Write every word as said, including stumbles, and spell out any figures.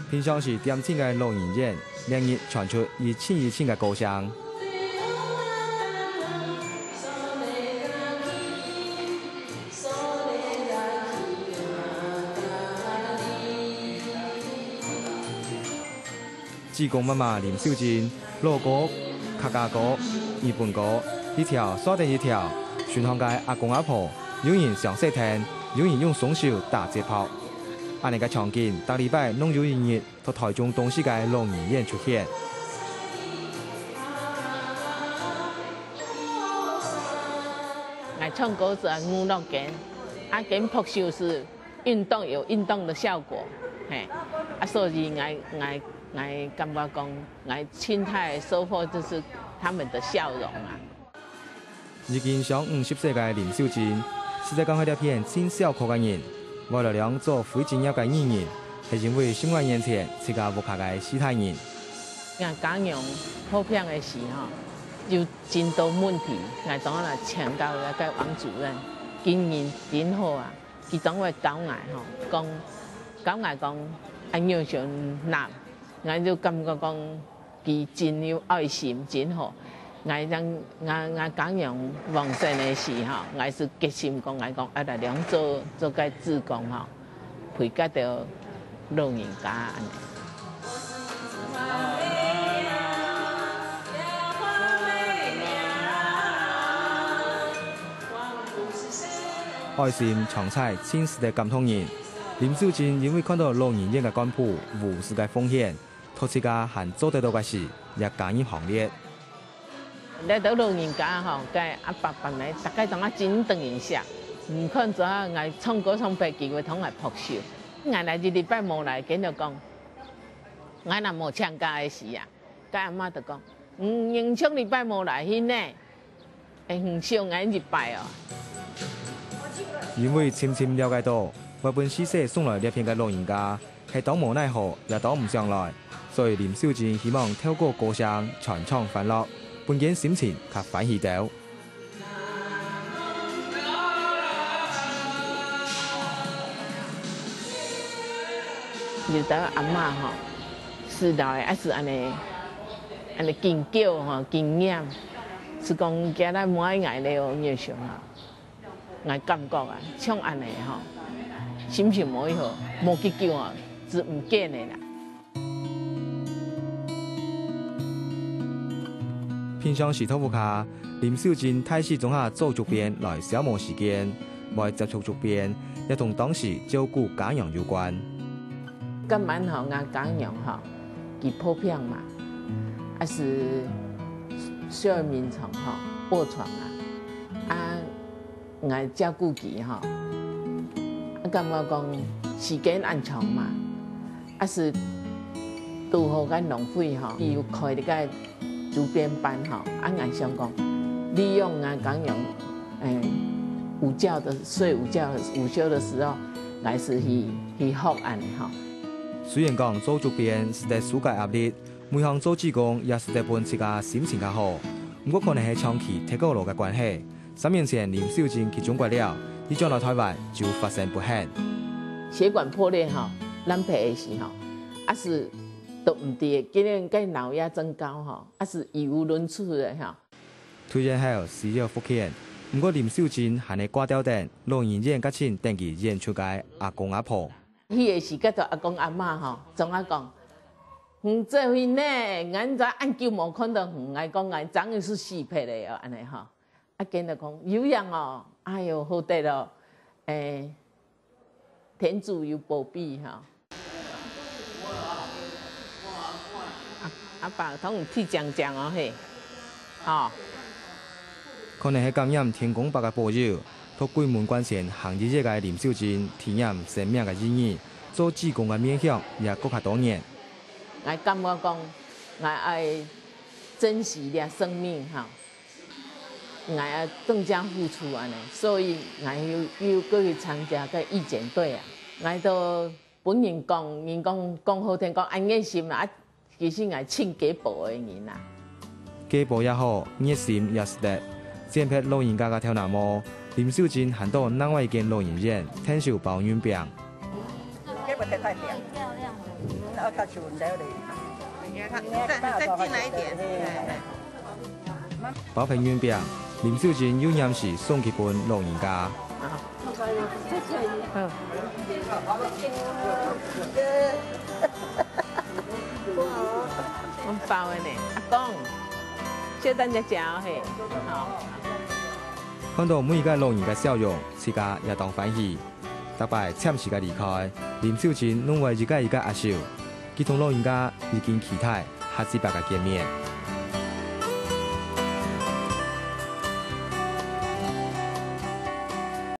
平常時恬靜个老人院，連日傳出一陣一陣个歌聲。 志工媽媽林秀珍，老歌、客家歌、日本歌，一條紲等一條，身旁个阿公阿婆，有人上細廳，有人用雙手打節拍。恁呢个場景，逐禮拜攏有一日，在臺中東勢个老人院出現。𠊎唱歌係娛樂个，啊，跟拍手係運動有運動的效果，嘿，啊，所以𠊎，𠊎，𠊎感覺講，𠊎盡大的收穫就是他們的笑容啊。已經上五十歲个林秀珍，實在講係這片盡少可个人，會來兩做非職業个藝人，係因為十外年前自家屋下个序大人。𠊎家娘破病个時候，有真多問題，𠊎當然來請教該个王主任，經營真好啊。 佢總會教𠊎吼，講，教𠊎講，愛仰般拿，𠊎就感覺講，佢真有愛心，真好。𠊎正，𠊎，𠊎家娘往生个時吼，𠊎係決心講，𠊎講，愛來兩做，做个志工吼，陪該兜老人家恁呢。 愛心常在，盡使得感動人。林秀珍因為看到老人院个幹部無私个奉獻，到自家還做得到个事，也加入行列。來到老人家吼，該阿伯伯姆，大家同𠊎真當認識。毋看做啊，𠊎唱歌唱別，佢會同𠊎拍手。𠊎來一禮拜無來，佢就講，𠊎若無請假个時啊， 該阿媽就講：「嗯，人上禮拜無來去呢，會很想𠊎一擺哦。」因為深深了解到，會分序細送來這片个老人家，係當無奈何，也當毋想來，所以林秀珍希望透過歌聲傳唱歡樂，分佢心情較歡喜兜。 有兜阿媽吼，係老个，也係恁呢，恁呢緊噭吼，緊念，係講今日無愛𠊎了，若想啊，𠊎感覺啊，像恁呢吼，心情無幾好，無幾久啊，就毋見了啦。 平常時在屋下，林秀珍大體總下做竹編來消磨時間，會接觸竹編，也同當時照顧家娘有關。今晚吼，𠊎家娘吼，佢破病嘛，也係睡眠床吼，臥床啊，啊， 𠊎照顧佢吼，啊，感覺講時間恁長嘛，啊係拄好个浪費吼，佢有開一个竹編班吼，啊，𠊎想講，利用𠊎家娘，欸，午覺的，睡午覺的，午休的時候，來係去，去學恁呢吼。雖然講做竹編使得紓解壓力，每項做志工也使得分自家心情較好，毋過可能係長期忒過勞个關係， 三年前，林秀珍去中國了，一轉來臺灣就發生不幸。血管破裂吼，爛皮个時候，啊係都毋知，竟然个腦壓增高吼，啊係語無倫次个吼。退院後需要復健，毋過林秀珍還係掛吊等老人院該陣等佢演出个阿公阿婆。去个時，該兜阿公阿媽吼，總係講，「你做伙呢，𠊎就恁久無看到你，𠊎講𠊎真个係死忒个哦，恁呢吼。」 啊，見到講有影哦，哎喲，好得哦，欸，天主有保庇哈。阿，阿爸同你剃淨淨哦，嘿，哦。可能係感染天公伯个保佑，在鬼門關前行一日个林秀珍，體驗生命个意義，做志工个面向也過較多年。𠊎感覺講，𠊎愛珍惜這生命哈。 𠊎也更加付出恁呢，所以𠊎又，又過去參加个義剪隊啊。𠊎都分人講，人講，講好聽講恁熱心啊，其實𠊎盡雞婆个人啊。雞婆也好，熱心也係得。剪忒老人家个頭那毛，林秀珍還到另外一間老人院𢯭手包潤餅。雞我太太点，嗯，要看出来嘞。你看，再再进来一点。哎，哎。 包朋友餅，林秀珍又黏時送去分老人家。嗯。很飽个呢，阿公，小等一下哦，嘿。好。看到每一個老人家笑容，自家也當歡喜。逐擺暫時个離開，林秀珍攏會一個一個握手。佢同老人家已經期待下一擺个見面。